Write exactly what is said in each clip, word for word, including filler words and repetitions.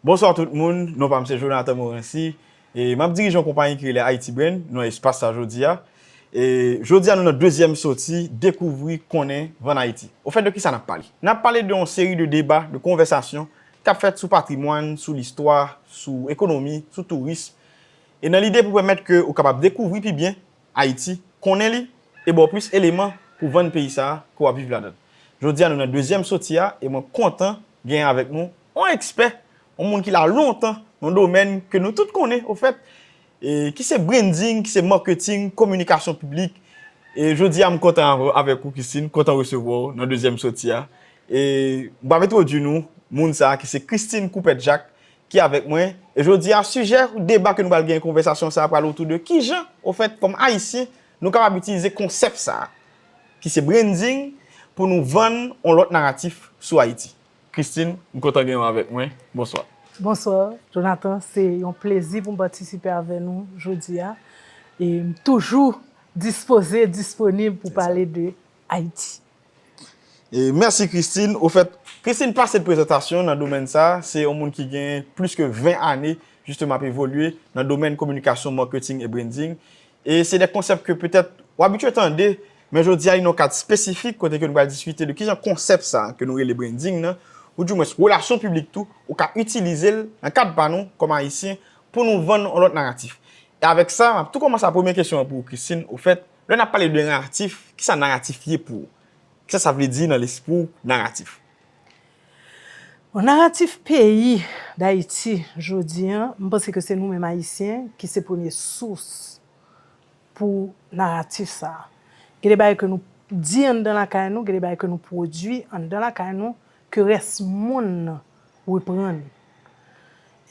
Bonswa tout moun, non pa m se Jonathan Morancy, e m ap dirije yon konpayi ki rele Haiti Brand nan espas sa jodi a. E jodi a nou nan dezyèm soti, dekouvri, konnen, vann Ayiti. Ofèt, de kisa n ap pale? N ap pale de yon seri de deba, de konvèsasyon k ap fèt sou patrimwàn, sou listwa, sou ekonomi, sou tourism. E nan lide pou pèmèt ke ou kapab dekouvri pi byen Ayiti, konnen li, e ba w plis eleman pou vann peyi sa a ke w ap viv ladan l. Jodi a nou nan dezyèm soti a, e mwen kontan genyen avèk nou yon ekspè, yon moun ki la lontan nan domèn ke nou tout konnen, ofèt, e ki se branding, ki se marketing, kominikasyon piblik. E jodi a m kontan avè-, avèk ou, Christine, kontan resevwa w nan dezyèm soti a. E m ap entwodui nou moun sa a ki se Christine Coupette Jacques, ki avèk mwen. E jodi a, sijè deba ke nou pral gen konvèsasyon sa a pral otou de kijan, ofèt, kòm Ayisyen, nou kapab itilize konsèp sa a, ki se branding, pou nou vann yon lòt naratif sou Ayiti. Christine, m kontan gen w avèk mwen. Bonswa. Bonswa, Jonathan. Se yon plezi pou m patisipe avè nou jodi a. E m toujou dispoze, disponib pou pale de Ayiti. E mèsi, Christine. Ofèt, Christine pase de prezantasyon nan domèn sa. Se yon moun ki gen plis ke ven ane, jisteman, ap evolye nan domèn kominikasyon, marketing e branding. E se de konsèp ke petèt ou abitye tande, men jodi a, li nan yon kad espesifik kote ke nou pral diskite de kijan konsèp sa ke nou rele branding nan, oudimwens relasyon piblik tou, ou ka itilize l nan kad pa nou, kòm Ayisyen, pou nou vann yon lòt naratif. E avèk sa, m ap tou kòmanse a premye kesyon an pou ou, Christine. Ofèt, lè n ap pale de naratif, kisa naratif ye pou ou? Kisa sa vle di nan lespri w, naratif? Bon, naratif peyi Dayiti jodi a, m panse ke se nou menm Ayisyen ki se premye sous pou naratif sa a. Gen de bagay ke nou di anndan lakay nou, gen de bagay ke nou pwodui anndan lakay nou, ke rès monn nan reprann.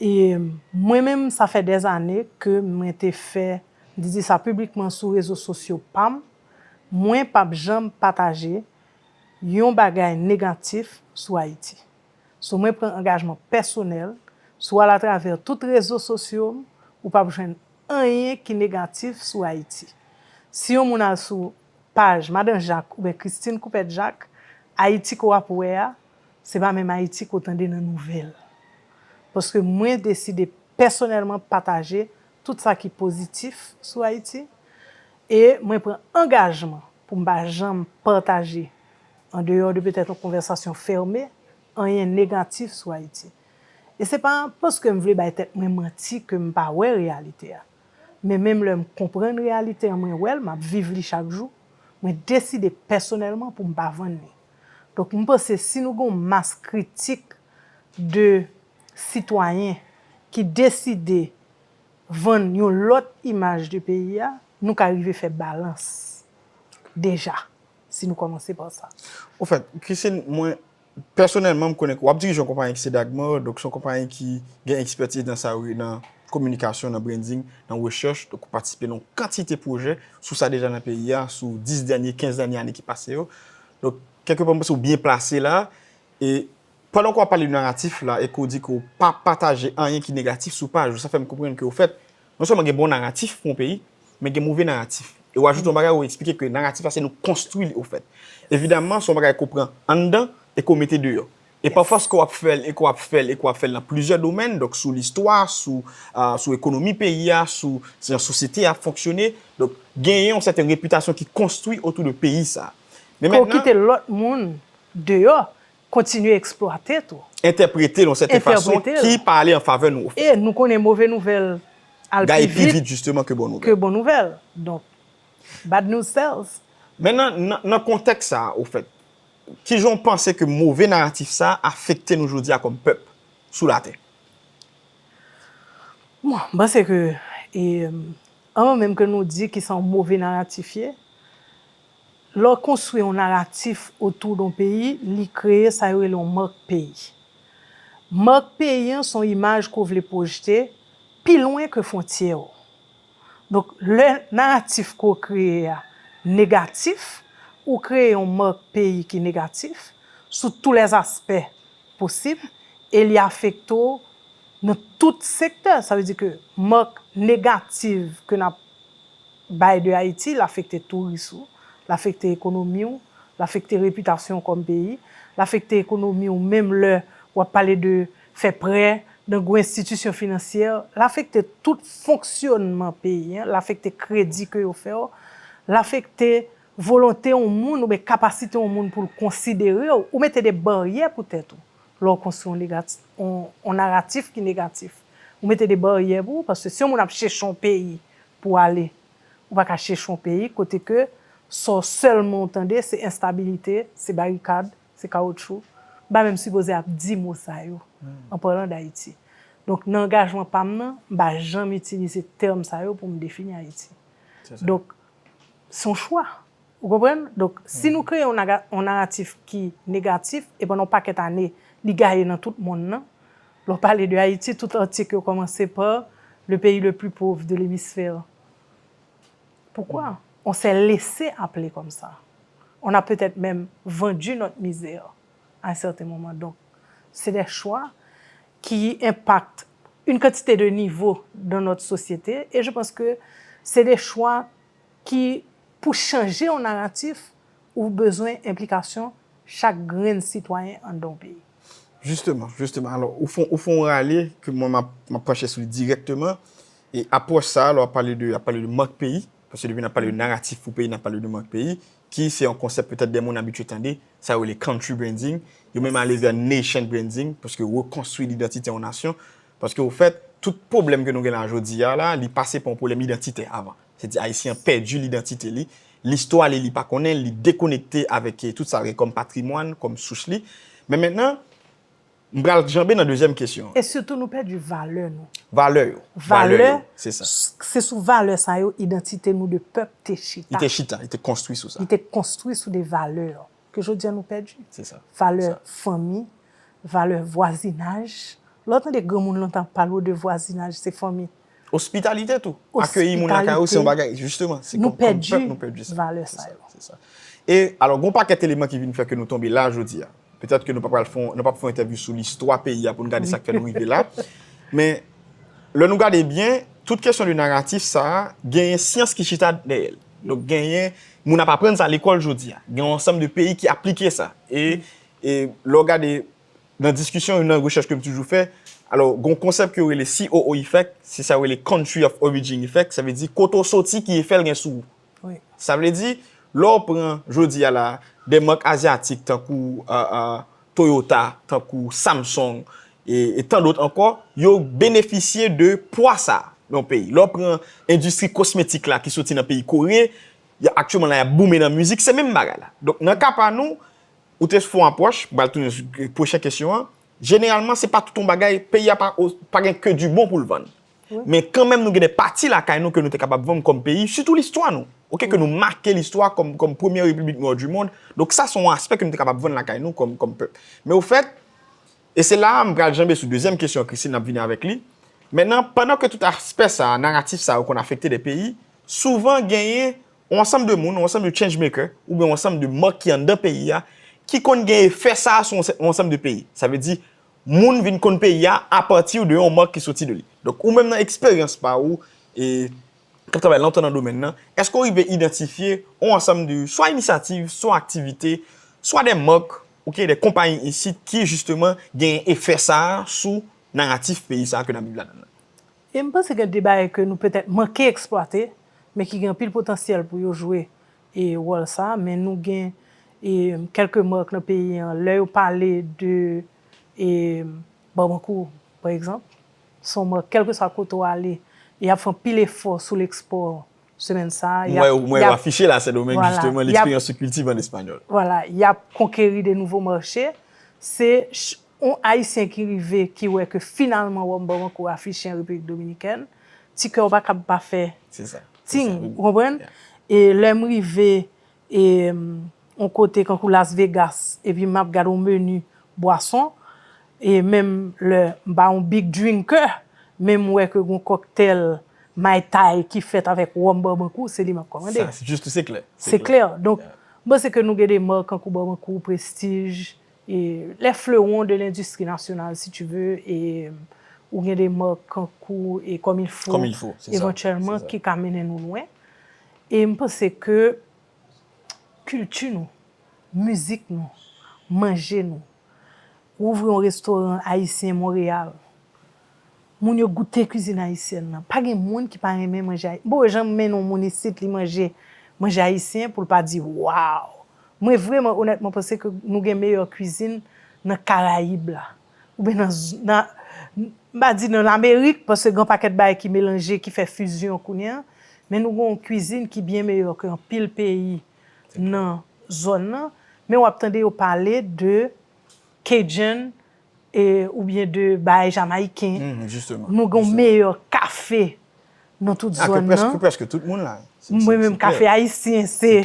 E mwen menm, sa fè dèzane ke mwen te fè, m te di sa piblikman sou rezo sosyo pa m, mwen p ap janm pataje yon bagay negatif sou Ayiti. So, mwen pran angajman pèsonèl, si w al atravè tout rezo sosyo m, ou p ap jwenn anyen ki negatif sou Ayiti. Si yon moun al sou paj Madan Jacques oubyen Christine Coupette Jacques, Ayiti ke w ap wè a, se pa menm Ayiti ke w tande nan nouvèl. Paske mwen deside pèsonèlman pataje tout sa ki pozitif sou Ayiti, e mwen pran angajman pou m pa janm pataje, an deyò de petèt yon konvèsasyon fèmen, anyen negatif sou Ayiti. E se pa paske m vle bay tèt mwen manti ke m pa wè reyalite a. Men menm lè m konprann reyalite an, mwen wè l, m ap viv li chak jou, mwen deside pèsonèlman pou m pa vann li. Donk, m panse si nou gen yon mas kritik de sitwayen ki deside vann yon lòt imaj de peyi a, nou ka rive fè balans deja, si nou kòmanse pa sa. Ofèt, Christine, mwen, pèsonèlman, m konnen ke w ap dirije yon konpayi ki se Dagmar, donk se yon konpayi ki gen ekspètiz nan sa yo, nan kominikasyon, nan branding, nan rechèch, donk ou patisipe nan yon kantite pwoje sou sa deja nan peyi a, sou dis dènye, kenz dènye ane ki pase yo. Donk, kèlkepè, m panse w byen plase la, e pandan ke w ap pale de naratif la, e ke w di ke w pa pataje anyen ki negatif sou paj ou, sa fè m konprann ke, ofèt, non sèlman gen bon naratif pou yon peyi, men gen move naratif. E w ajoute yon bagay, ou eksplike ke naratif la, se nou konstwi li, ofèt. Evidaman, se yon bagay ke w pran anndan e ke w mete deyò. E pa fòs ke w ap fè l, e ke w ap fè l, e ke w ap fè l nan plizyè domèn, donk sou listwa, sou, ah, sou ekonomi peyi a, sou jan sosyete a ap fonksyone. Donk, genyen yon sèten repitasyon ki konstwi otou de peyi sa a. Men ke w mentnan, kite lòt moun deyò, kontinye eksplwate tou. Entèprete l yon sèten fason ki pa ale an favè nou, ofèt. E nou konnen move nouvèl al pi vit, jisteman, ke bon nouvèl. Ke bon nouvèl. Donk, bad news sells. Men nan, nan, nan kontèks sa a, ofèt, kijan w panse ke move naratif sa a afekte nou jodi a kòm pèp sou latè? Bon, m panse ke, e, anvan menm ke nou di kisa yon move naratif ye, lè w konstwi yon naratif otou de yon peyi, li kreye sa yo rele yon mak peyi. Mak peyi an se yon imaj ke w vle pwojte pi lwen ke fwontyè w. Donk, lè naratif ke w kreye a negatif, ou kreye yon mak peyi ki negatif sou tou lè aspè posib, e li afekte w nan tout sektè. Sa vle di ke mak negatif ke n ap bay de Ayiti, l afekte touris ou, l afekte ekonomi w, l afekte repitasyon w kòm peyi, l afekte ekonomi w menm lè w ap pale de fè prè, nan gwo enstitisyon finansyè, l afekte tout fonksyonman peyi an, l afekte kredi ke yo fè w, l afekte volonte yon moun oubyen kapasite yon moun pou l konsidere w. Ou mete de baryè pou tèt ou lè w konstwi yon negati-, yon, yon naratif ki negatif. Ou mete de baryè pou ou, paske si yon moun ap chèche yon peyi pou ale, ou pa ka chèche yon peyi kote ke sa w sèlman w tande, se enstabilite, se barikad, se kawotchou. M pa menm sipoze ap di mo sa yo, an palan d Ayiti. Donk, nan angajman pa m nan, m pa janm itilize tèm sa yo pou m defini Ayiti. Donk, se yon chwa. Ou konprann? Donk, si nou kreye yon naga-, yon naratif ki negatif, e pandan yon pakèt ane, li gaye nan tout monn nan, lè w pale de Ayiti, tout atik yo kòmanse pa le pays le plus pauvre de l'hémisphère. Pourquoi? On s'est laissé appeler comme ça. On a peut-être même vendu notre misère à un certain moment. Donc, c'est des choix qui impactent une quantité de niveaux dans notre société. Et je pense que c'est des choix ki, pou chanje yon naratif, ou bezwen enplikasyon chak grenn sitwayen anndan yon peyi. Jisteman, jisteman. Alò, ou fè, ou fè yon rale ke mwen m ap, m ap panche sou li dirèkteman. E apwòch sa a, lè w ap pale de, ap pale de mank peyi, paske depi n ap pale de naratif pou peyi, n ap pale de mank peyi, ki se yon konsèp petèt de moun abitye tande, sa yo rele country branding, yo menm ale vè nation branding, paske rekonstwi lidantite yon nasyon, paske ofèt, tout pwoblèm ke nou gen la jodi a la, li pase pa yon pwoblèm idantitè avan. Se di Ayisyen an pèdi lidantite li, listwa li, li pa konnen, li dekonekte avèk, eh, tout sa l gen kòm patrimwàn, kòm souch li. Men mentnan, m pral janbe nan dezyèm kesyon an. E sitou nou pèdi valè nou. Valè yo. Valè, valè yo, se sa. Se sou valè sa yo idantite nou de pèp te chita. Li te chita, li te konstwi sou sa. Li te konstwi sou de valè ke jodi a nou pèdi. Se sa. Valè fanmi, valè vwazinaj. Lè w tande granmoun lontan ap pale w de vwazinaj, se fanmi. Ospitalite tou. Akeyi moun lakay ou se yon bagay, jisteman, se kòm, kòm pèp nou pèdi sa. Valè sa yo. Se sa. E alò, gen yon pakèt eleman ki vin fè ke nou tonbe la jodi a. Petèt ke nou pa pral fè, nou p ap fè yon entèvyou sou listwa peyi a pou n gade sa k fè nou rive la. Men, lè nou gade byen, tout kesyon de naratif sa a, genyen syans ki chita dèyè l. Donk, genyen moun ap aprann sa lekòl jodi a. Gen yon ansanm de peyi ki aplike sa. E, e lè w gade nan diskisyon, youn nan rechèch ke m toujou fè, alò, gen yon konsèp ke yo rele C O O effect, se sa yo rele country of origin effect, sa vle di kote w soti ki efè l gen sou ou. Sa vle di, lè w pran jodi a la, de mak azyatik tankou, euh, euh, Toyota, tankou Samsung, e, e tan dòt ankò, yo benefisye de pwa sa a nan yon peyi. Lè w pran endistri kosmetik la ki soti nan peyi Kore, y a, aktyèlman la, y ap boume nan mizik, se menm bagay la. Donk, nan ka pa nou, ou te fè yon apwòch, m pral tounen sou pwochen kesyon an, jeneralman, se pa tout yon bagay, peyi a pa, pa gen ke du bon pou l vann. Men kanmenm, nou gen de pati lakay nou ke nou te kapab vann kòm peyi, sitou listwa nou. Oke, ke nou make listwa kòm, kòm premyè repiblik nwa du mond. Donk, sa se yon aspè ke nou te kapab vann lakay nou kòm, kòm pèp. Men ofèt, e se la a m pral janbe sou dezyèm kesyon an, Christine, n ap vini avèk li. Mentnan, pandan ke tout aspè sa a, naratif sa a, yo konn afekte de peyi, souvan genyen yon ansanm de moun, yon ansanm de change maker, oubyen yon ansanm de mak ki anndan peyi a, ki konn gen efè sa a sou yon sè-, yon ansanm de peyi. Sa vle di, moun vin konn peyi a apati de yon mak ki soti de li. Donk, ou menm nan eksperyans pa ou, e k ap travay lontan nan domèn nan, èske w rive idantifye yon ansanm de swa inisyativ, swa aktivite, swa de mak, oke, de konpayi isit ki jisteman gen efè sa a sou naratif peyi sa a ke n ap viv ladan l lan? E m panse gen de bagay ke nou petèt manke eksplwate, men ki gen anpil potansyèl pou yo jwe, e, wòl sa a, men nou gen, e, kèlke mak nan peyi an, lè yo pale de, e, Bòmankou, pa egzanp, se yon mak, kèlkeswa kote w ale, y ap fè anpil efò sou lekspò semèn sa a. M wè yo afiche la Sendomeng, jisteman, l'expérience se cultive en espagnol. Vwala, y ap konkeri de nouvo mache. Se yon Ayisyen ki rive, ki wè ke finalman Wòm Bòmankou afiche an Repiblik Dominikèn, ti kè w pa kab pa fè ting, ou konprann? E lè m rive, e, yon kote kankou Las Vegas, epi m ap gade yon meni bwason, e menm lè m pa yon big drinker, men m wè ke gon kòktèl Mai Tai ki fèt avèk wòm Bòmankou, se li m ap kòmande. Sa, se jis, se klè. Se klè. Donk, m panse ke nou gen de mak kankou Bòmankou, Prestige, e, les fleurons de l'industrie nationale, si tu veux, e ou gen de mak kankou, e, Comme il faut, evantyèlman, ki ka mennen nou lwen. E m panse ke kilti nou, mizik nou, manje nou, ou ouvri yon restoran ayisyen Monreyal, Moun yo goute kwizin ayisyèn nan. Pa gen moun ki pa renmen manje ayi-, bon, jan m mennen yon moun isit, li manje manje ayisyen pou l pa di, "Waw!" Mwen vrèman, onètman, panse ke nou gen meyè kwizin nan Karayib la. Oubyen nan, z- nan, m pa di nan Lamerik, paske gen yon pakèt bagay ki melanje, ki fè fizyon kounye a, men nou gen yon kwizin ki byen meyè ke anpil peyi nan zòn nan. Men w ap tande yo pale de Cajun, e, oubyen de bagay jamayiken. Mhm, justement. Nou gen meyè kafe nan tout zòn nan. Prèske tout moun la. Mwen menm, kafe ayisyen, se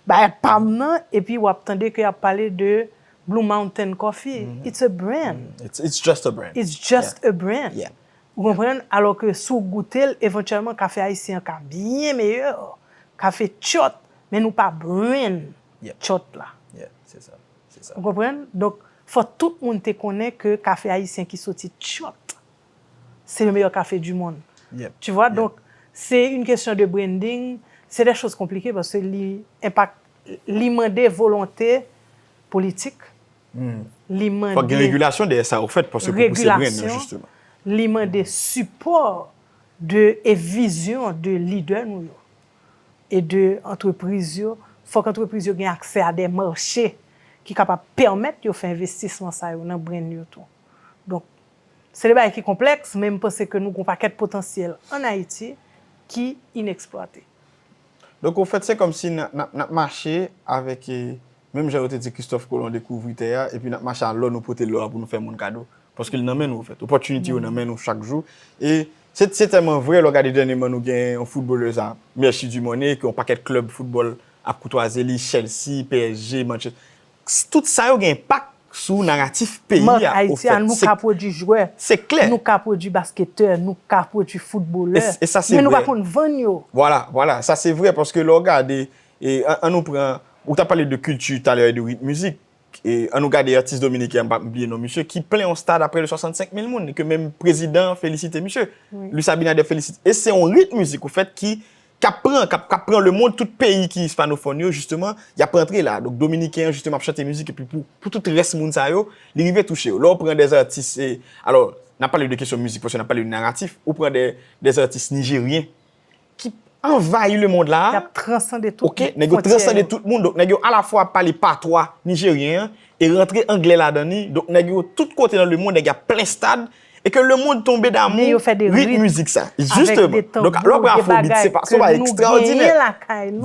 bagay pa m nan. Epi w ap tande ke y ap pale de Blue Mountain Coffee. It's a brand. It's, it's just a brand. It's just a brand. Ou konprann? Alò ke si w goute l, evantyèlman, kafe ayisyen an ka byen meyè. Kafe tchòt, men nou pa brand tchòt la. Yeah, se sa. Se sa. Ou konprann? Donk, fò tout moun te konnen ke kafe ayisyen ki soti tchòt, c'est le meilleur café du monde. Yep. Tu vois? Donc, c'est une question de branding. C'est des choses compliquées parce que li enpak, li mande volonte politik. Li mande Fòk gen regilasyon dèyè sa, ofèt, paske pou pouse brand nan, regilasyon, jisteman. Li mande sipò de, e vizyon de lidè nou yo. E de antrepriz yo. Fòk antrepriz yo gen aksè a de mache ki kapab pèmèt yo fè envestisman sa yo nan brand yo tou. Donk, se de bagay ki konplèks, men m panse ke nou gen yon pakèt potansyèl ann Ayiti ki ineksplwate. Donk, ofèt, se kòmsi n ap, n ap, n ap mache avèk, e, menm jan yo te di Kristòf Kolon dekouvri tè a, epi n ap mache a lò nou pote lò a pou nou fè moun kado. Paske l nan men nou, ofèt. Opòtinite yo nan men nou chak jou. E se, se tèlman vre, lè w gade dènyèman nou gen yon foutbolèz a, Merchy Dumornay, ke yon pakèt klèb foutbòl ap koutwaze li, Chelsea, P S G, Manchester. Tout sa yo gen enpak sou naratif peyi a, Mank Ayiti a, nou ka pwodui jwè, se klè. Nou ka pwodui basketè, nou ka pwodui foutbolè, E, e sa se men nou vre. Pa konn vann yo. Vwala, vwala, sa se vre, paske lè w gade, e, an, an nou pran, ou t ap pale de kilti talè e de ritm mizik, e, an nou gade atis dominiken an, m p ap bliye non misye, ki plen yon stad a prè de swasannsenk mil moun, ke menm prezidan felisite misye, Luis Abinader felisite. E se yon ritm mizik, ofèt, ki k ap pran, k ap, k ap pran lemonn, tout peyi ki ispanofòn yo, jisteman, y ap rantre la. Donk, dominiken an, jisteman, ap chante mizik, epi pou, pou tout rès moun sa yo, li rive touche yo. Lè w pran dè atis, e, alò, n ap pale de kesyon mizik, paske n ap pale de naratif, ou pran dè, dè atis nijeryen ki anvayi lemonn la. Y ap transande tout Ok, nèg yo transande tout moun, donk nèg yo alafwa ap pale patwa nijeryen an, e rantre anglè ladan li, donk nèg yo tout kote nan lemonn, nèg y ap plen stad, e ke lemonn tonbe damou ritm mizik sa. Jisteman. Donk, lè w pran Afrobeat, se pa, se yon bagay ekstraòdinè.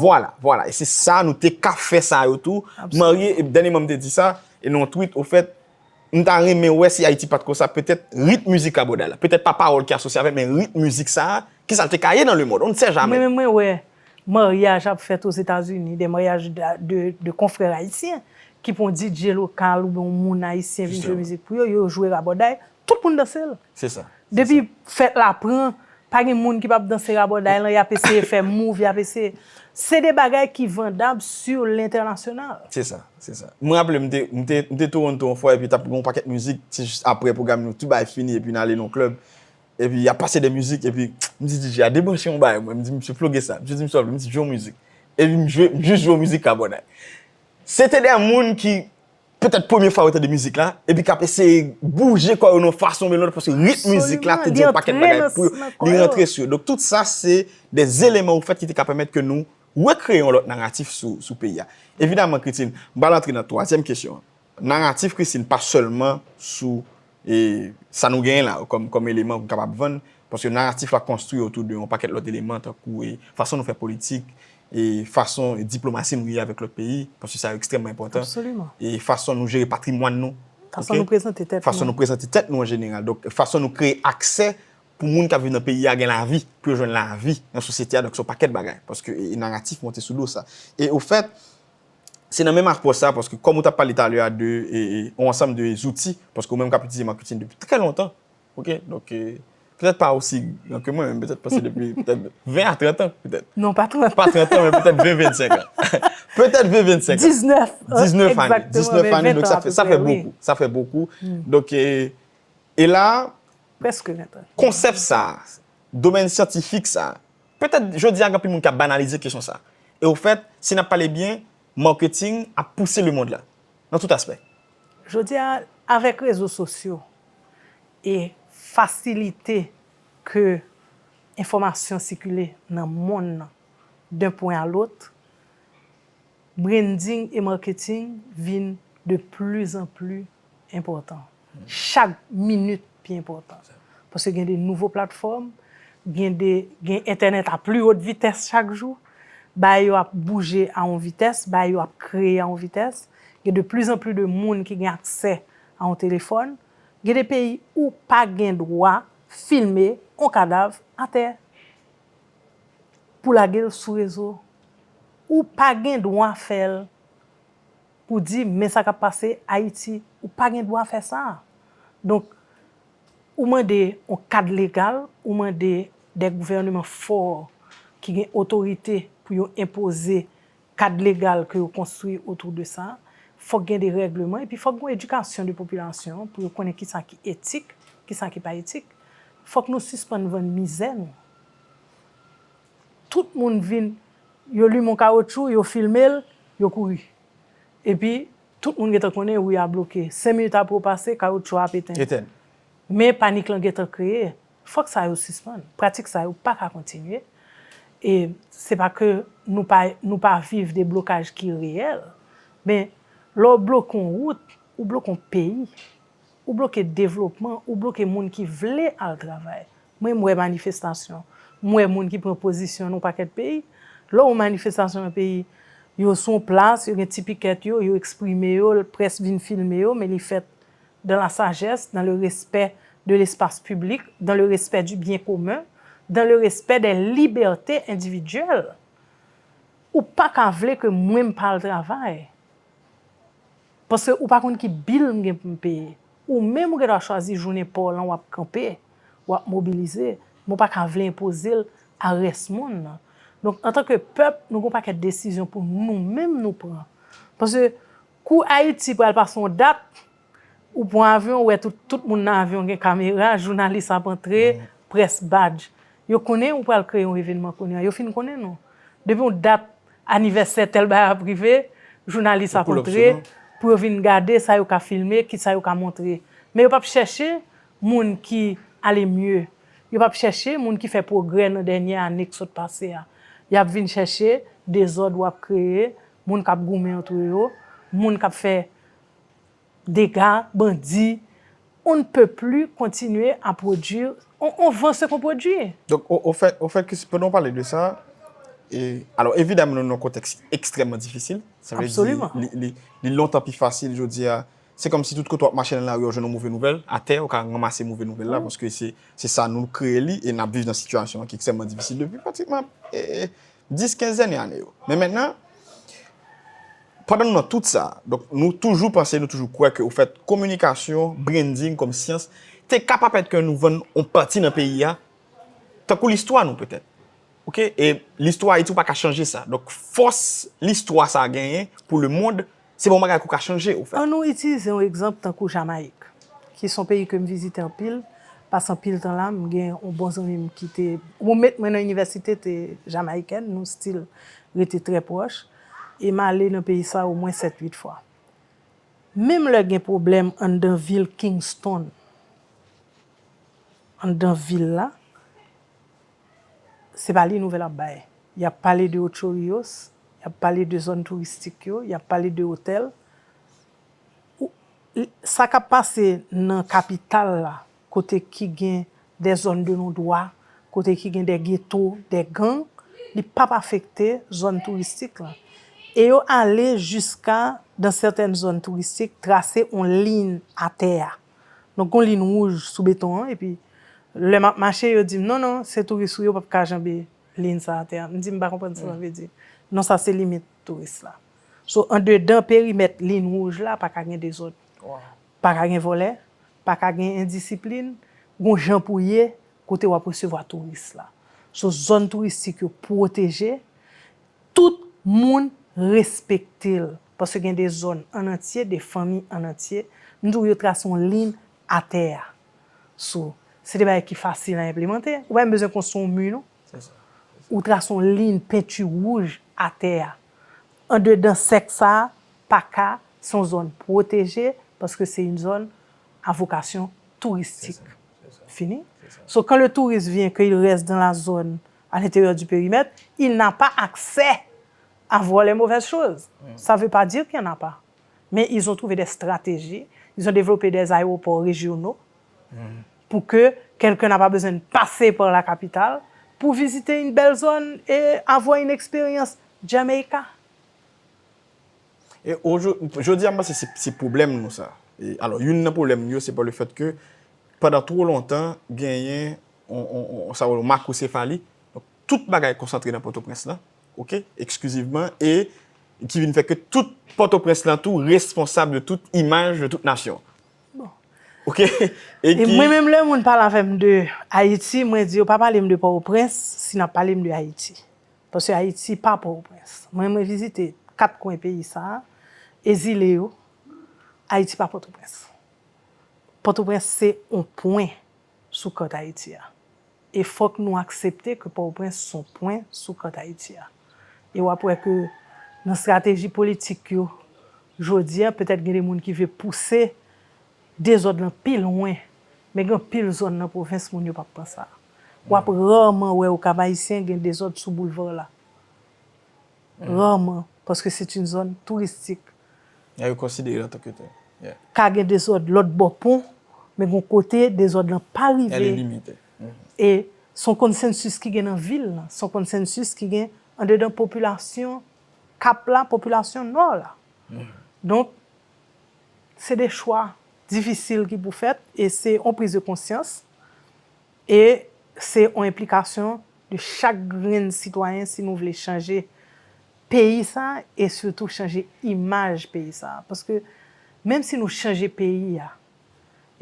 Vwala, vwala. E se sa, nou te ka fè sa yo tou. Marye, e dènyèman m te di sa, e nan yon tweet, ofèt, m ta renmen wè si Ayiti pa t konsa, petèt ritm mizik rabòday la, petèt pa pawòl ki asosye avè l, men ritm mizik sa, kisa l te ka ye nan lemonn, on ne sait jamais. Mwen menm, mwen wè maryaj ap fèt Ozetazini, de maryaj de, de, de konfrè ayisyen, ki pran D J lokal oubyen yon moun ayisyen vin jwe mizik pou yo, yo jwe rabòday, tout moun danse l. Se sa. Depi fèt la pran, pa gen moun ki p ap danse rabòday lan, y ap eseye fè move, y ap eseye. Se de bagay ki vandab sur lentènasyonal. Se sa, se sa. Mwen raple m te, m te, m te Toronto yon fwa, epi t ap gen yon pakèt mizik, se jis apre pwogram nou, tout bagay fini, epi n ale nan yon klèb. Epi y ap pase de mizik, epi m di D J a, "Debranche yon bagay, mwen." M di, "Misye, ploge sa." Misye di, "Misye, misye jwe yon mizik." Epi m jwe, m jis jwe yon mizik rabòday. Se te de moun ki petèt premye fwa yo tande mizik la, epi k ap eseye bouje kò yo nan yon fason oubyen lòt, paske ritm mizik la te di yon pakèt bagay pou yo, li rantre sou yo. Donk, tout sa, se de eleman, ofèt, ki te ka pèmèt ke nou rekreye yon lòt naratif sou, sou peyi a. Evidaman, Christine, m pral antre nan twazyèm kesyon an. Naratif, Christine, pa sèlman sou, e, sa nou genyen la kòm, kòm eleman pou n kapab vann, paske naratif la konstwi otou de yon pakèt lòt eleman, tankou, e, fason nou fè politik, e fason diplomasi nou ye avèk lòt peyi, paske sa yo ekstrèmman enpòtan, e fason nou jere patrimwàn nou, fason nou prezante tèt nou, fason nou prezante tèt nou an jeneral, donk fason nou kreye aksè pou moun k ap viv nan peyi a gen lavi, pou yo jwenn lavi nan sosyete a, donk se yon pakèt bagay, paske e, e naratif monte sou do sa. E ofèt, se nan menm apwòch sa, paske kòm ou t ap pale talè a de e, e, yon ansanm de zouti, paske ou menm k ap itilize marketing depi trè lontan, ok, donk, e, petèt pa osi gran ke mwen, men petèt pase depi petèt ven a trant an, petèt. Non, pa trant. Pa trant an, men petèt ven, vennsenk an. Petèt ven, vennsenk an. Diznèf. Diznèf ane, diznèf ane, donk sa fè, sa fè bokou, sa fè bokou. Donk, e, e la, Prèske ven an. Konsèp sa, domèn syantifik sa, petèt jodi a gen anpil moun k ap banalize kesyon sa. E ofèt, si n ap pale byen, marketing ap pouse lemonn la, nan tout aspè. Jodi a, avèk rezo sosyo e fasilite ke enfòmasyon sikile nan monn nan, d'un point à l'autre, branding e marketing vin de plus en plus enpòtan. Chak minit pi enpòtan. Paske gen de nouvo platfòm, gen de, gen entènèt a pli wot vitès chak jou. Bagay yo ap bouje a yon vitès, bagay yo ap kreye a yon vitès. Gen de plus en plus de moun ki gen aksè a yon telefòn. Gen de peyi ou pa gen dwa filme yon kadav atè pou lage l sou rezo. Ou pa gen dwa fè l pou di, men sa k ap pase Ayiti. Ou pa gen dwa fè sa. Donk, ou mande yon kad legal, ou mande de gouvèneman fò ki gen otorite pou yo enpoze kad legal ke yo konstwi otou de sa. Fòk gen de règleman, epi fòk gen yon edikasyon de popilasyon an pou yo konnen kisa ki etik, kisa ki pa etik. Fòk nou sispann vann mizè nou. Tout moun vin, yo limen yon kawotchou, yo filme l, yo kouri. Epi, tout moun gentan konnen wi a bloke. Senk minit apre w pase, kawotchou a ap etenn. Etenn. Men panik lan gentan kreye. Fòk sa yo sispann. Pratik sa yo pa ka kontinye. E se pa ke nou pa, nou pa viv de blokaj ki reyèl, men lè w bloke yon wout, ou bloke yon peyi, ou bloke devlopman, ou bloke moun ki vle al travay. Mwen, m wè manifestasyon. M wè moun ki pran pozisyon nan yon pakèt peyi. Lè w wè manifestasyon nan peyi, yo sou yon plas, yo gen ti pikèt yo, yo eksprime yo, près vin filme yo, men li fèt dans la sagesse, dans le respect de l'espace public, dans le respect du bien commun, dans le respect des libertés individuelles. Ou pa ka vle ke mwen m pa al travay. Paske ou pa konn ki bil m gen pou m peye. Ou menm ou gen dwa chwazi jounen pa w lan w ap kanpe, w ap mobilize, men w pa ka vle enpoze l a rès monn nan. Donk, antanke pèp, nou gen yon pakèt desizyon pou nou menm nou pran. Paske kou Ayiti pral pase yon dat, ou pran avyon, ou wè tout, tout moun nan avyon gen kamera, jounalis ap antre, près badj. Yo konnen ou pral kreye yon evènman kounye a. Yo fin konnen nou. Depi yon dat anivèsè tèl bagay ap rive, jounalis ap antre pou yo vin gade sa yo ka filme, kisa yo ka montre. Men yo p ap chèche moun ki ale mye. Yo p ap chèche moun ki fè pwogrè nan dènye ane k sot pase a. Y ap vin chèche dezòd w ap kreye, moun k ap goumen antre yo, moun k ap fè dega, bandi, on ne peut plus continuer à produire, on, on vend ce qu'on produit. Donk, o, o fèt, o fèt ke si, pandan w pale de sa, e, alò, evidaman, nou nan yon kontèks ekstrèmman difisil. Sa vle di, li, li, li lontan pi fasil jodi a. Se kòmsi tout kote w ap mache nan lari, w jwenn yon move nouvèl, atè, ou ka ranmase move nouvèl la, paske se, se sa nou kreye li, e n ap viv nan sitiyasyon an ki ekstrèmman difisil depi pratikman, e, dis, kenz dènye ane yo. Men mentnan, pandan nou nan tout sa, donk, nou toujou panse, nou toujou kwè ke, ofèt, kominikasyon, branding kòm syans, te ka pa pèt ke nou vann yon pati nan peyi a, tankou listwa nou petèt. Oke? E listwa Ayiti, ou pa ka chanje sa. Donk, fòs listwa sa a genyen pou lemonn, se pa yon bagay ke w ka chanje, ofèt. An nou itilize yon egzanp tankou Jamayik, ki se yon peyi ke m vizite anpil, pase anpil tan la, m gen yon bon zanmi m ki te, ou met mwen nan inivèsite, te jamayikèn, nou still rete trè pwòch, e m ale nan peyi sa omwen sèt, uit fwa. Menm lè gen pwoblèm anndan vil Kingston, anndan vil la, se pa li nouvèl ap bay. Y ap pale de Ocho Rios, y ap pale de zòn touristik yo, y ap pale de otèl. Ou, sa k ap pase nan kapital la, kote ki gen de zòn de non dwa, kote ki gen de geto, de gang, li p ap afekte zòn touristik la. E yo ale jiska, dans certaines zones touristiques, trase yon liy atè a. Donk, yon liy wouj sou beton an, epi lè m ap mache, yo di m, "Non, non, se touris ou ye, ou p ap ka janbe liy sa atè a." M di, "M pa konprann sa sa vle di." "Non, sa se limit touris la." So, andedan perimèt liy wouj la, pa ka gen dezòd. Pa ka gen vòlè, pa ka gen endisiplin, gon jan pou ye kote w ap resevwa touris la. So, zòn touristik yo pwoteje, tout moun respekte l. Paske gen de zòn an antye, de fanmi an antye, m di w yo trase yon liy atè a. So, se de bagay ki fasil a enplimante. Ou pa menm bezwen konstwi yon mi, non. Se sa. Ou trase yon liy penti wouj atè a. Andedan sèk sa a, pa ka, se yon zòn pwoteje, paske se yon zòn a vokasyon touristik. Se sa, se sa. Fini. So, quand le touriste vient, qu'il reste dans la zone à l'intérieur du périmètre, il n'a pas accès à voir les mauvaises choses. Ça ne veut pas dire qu'il n'y en a pas. Mais ils ont trouvé des stratégies, ils ont développé des aéroports régionaux pour que quelqu'un n'a pas besoin de passer par la capitale pour visiter une belle zone et avoir une expérience Jamaica. E ojo- jodi a, m panse se, se pwoblèm nou sa. E, alò, youn nan pwoblèm yo, se pa le fèt ke pandan twò lontan, genyen on, on, on, sa yo, makosefali. Donk, tout bagay konsantre nan Pòtoprens lan, oke, eksklizivman, e ki vin fè ke tout Pòtoprens lan tou responsab de tout imaj de tout nasyon. Bon. Oke? E E ki, mwen menm lè moun pale avè m de Ayiti, mwen di yo pa pale m de Pòtoprens si n ap pale m de Ayiti. Paske Ayiti pa Pòtoprens. Mwen, mwen vizite kat kwen peyi sa a, e zile yo, Ayiti pa Pòtoprens. Pòtoprens se on pwen sou kat Ayiti a. E fòk nou aksepte ke Pòtoprens se on pwen sou kat Ayiti a. E w ap wè ke nan estrateji politik yo, jodi a, petèt gen de moun ki vle pouse dezòd lan pi lwen, men gen anpil zòn nan pwovens moun yo p ap pran sa. W ap rarman wè Okap Ayisyen gen dezòd sou boulva la. Rarman, paske se yon zòn touristik. Ya, yo konsidere l antanke tel. Yeah. Ka gen dezòd lòt bò pon, men gon kote dezòd lan pa Elle est rive. Limitée. Mhm. E se yon konsensis ki gen nan vil lan, se yon konsensis ki gen andedan popilasyon Kap la, popilasyon Nò la. Donk, se de chwa difisil ki pou fèt e se yon priz de konsyans e se yon enplikasyon de chak grenn sitwayen si nou vle chanje peyi sa e sitou chanje imaj peyi sa. Paske menm si nou chanje peyi a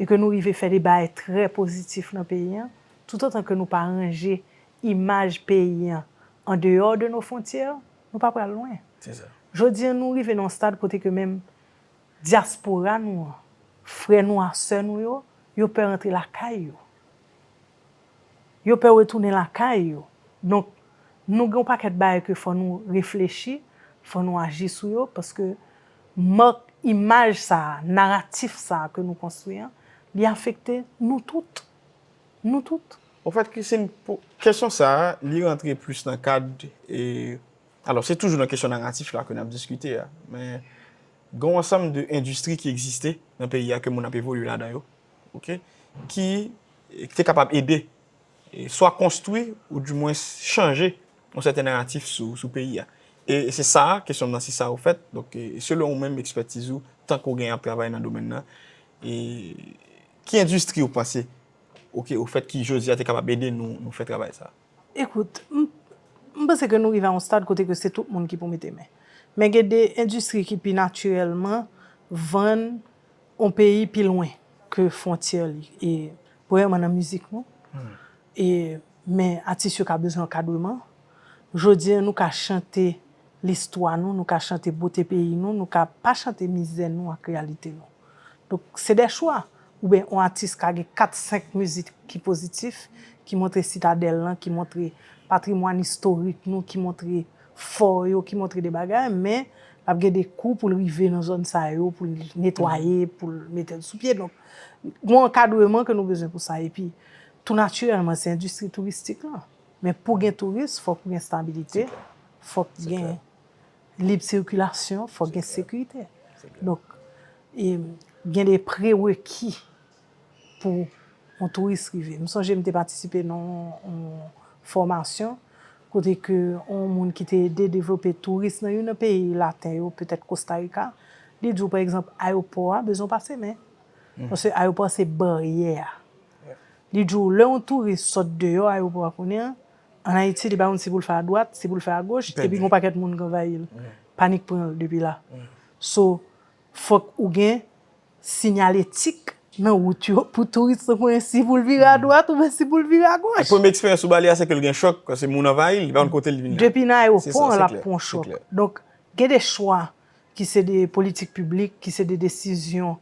e ke nou rive fè de bagay trè pozitif nan peyi an, toutotan ke nou pa ranje imaj peyi an an deyò de nos frontières, nou pa pral lwen. Se sa. Jodi an, nou rive nan yon stad kote ke menm dyaspora nou an, frè nou a, sè nou yo, yo pè rantre lakay yo. Yo pè retounen lakay yo. Donk, nou gen yon pakèt bagay ke fò nou reflechi, fò nou aji sou yo, paske mak imaj sa a, naratif sa a ke nou konstwi an, li afekte nou tout. Nou tout. Anfèt, Christine, pou kesyon sa a, li rantre plis nan kad, e, alò, se toujou nan kesyon naratif la ke n ap diskite a, men gen yon ansanm de endistri ki egziste nan peyi a ke moun ap evolye ladan yo, oke, ki, ki te kapab ede, e, swa konstwi ou di mwens chanje yon sèten naratif sou, sou peyi a. E se sa, kesyon m nan se sa, ofèt. Donk, e, selon ou menm, ekspètiz ou, tan ke w genyen ap travay nan domèn nan, e ki endistri ou panse, oke, ofèt ki jodi a te kapab ede nou, nou fè travay sa? Ekout, m, m panse ke nou rive a yon stad kote ke se tout moun ki pou mete men. Men gen de endistri ki pi natirèlman vann yon peyi pi lwen ke fwontyè li. E, premyèman nan mizik nou. E, men atis yo ka bezwen ankadreman. Jodi a, nou ka chante listwa nou, nou ka chante bote peyi nou, nou ka pa chante mizè nou ak reyalite nou. Donk, se de chwa. Oubyen yon atis ka gen kat, senk mizik ki pozitif, ki montre Sitadèl lan, ki montre patrimwàn istorik nou, ki montre fò yo, ki montre de bagay, men l ap gen de kou pou l rive nan zòn sa yo, pou l netwaye, pou l mete l sou pye. Donk, gen yon ankadreman ke nou bezwen pou sa. Epi, tou natirèlman, se endistri touristik lan. Men pou gen touris, fòk ou gen estabilite, fòk gen lib sikilasyon, fòk gen sekirite. Donk, e, gen de prereki pou yon touris rive. M sonje m te patisipe nan yon fòmasyon kote ke yon moun ki te ede devlope touris nan youn nan peyi laten yo, petèt Kosta Rika, li di w, pa egzanp, ayewopò a bezwen pase men. Paske ayewopò a se baryè a. Li di w, lè yon touris sot deyò ayewopò a kounye a, ann Ayiti, li pa konn si pou l fè adwat, si pou l fè agoch, epi gon pakèt moun k anvayi l. Panik pran l depi la. So, fòk ou gen sinyaletik nan wout yo pou touris lan konnen si pou l vire adwat oubyen si pou l vire agoch. Premye eksperyans ou ba li a, se ke l gen chòk, paske moun anvayi l, li pa konn kote l vin la. Depi nan ayewopò an, l ap pran chòk. Donk, gen de chwa ki se de politik piblik, ki se de desizyon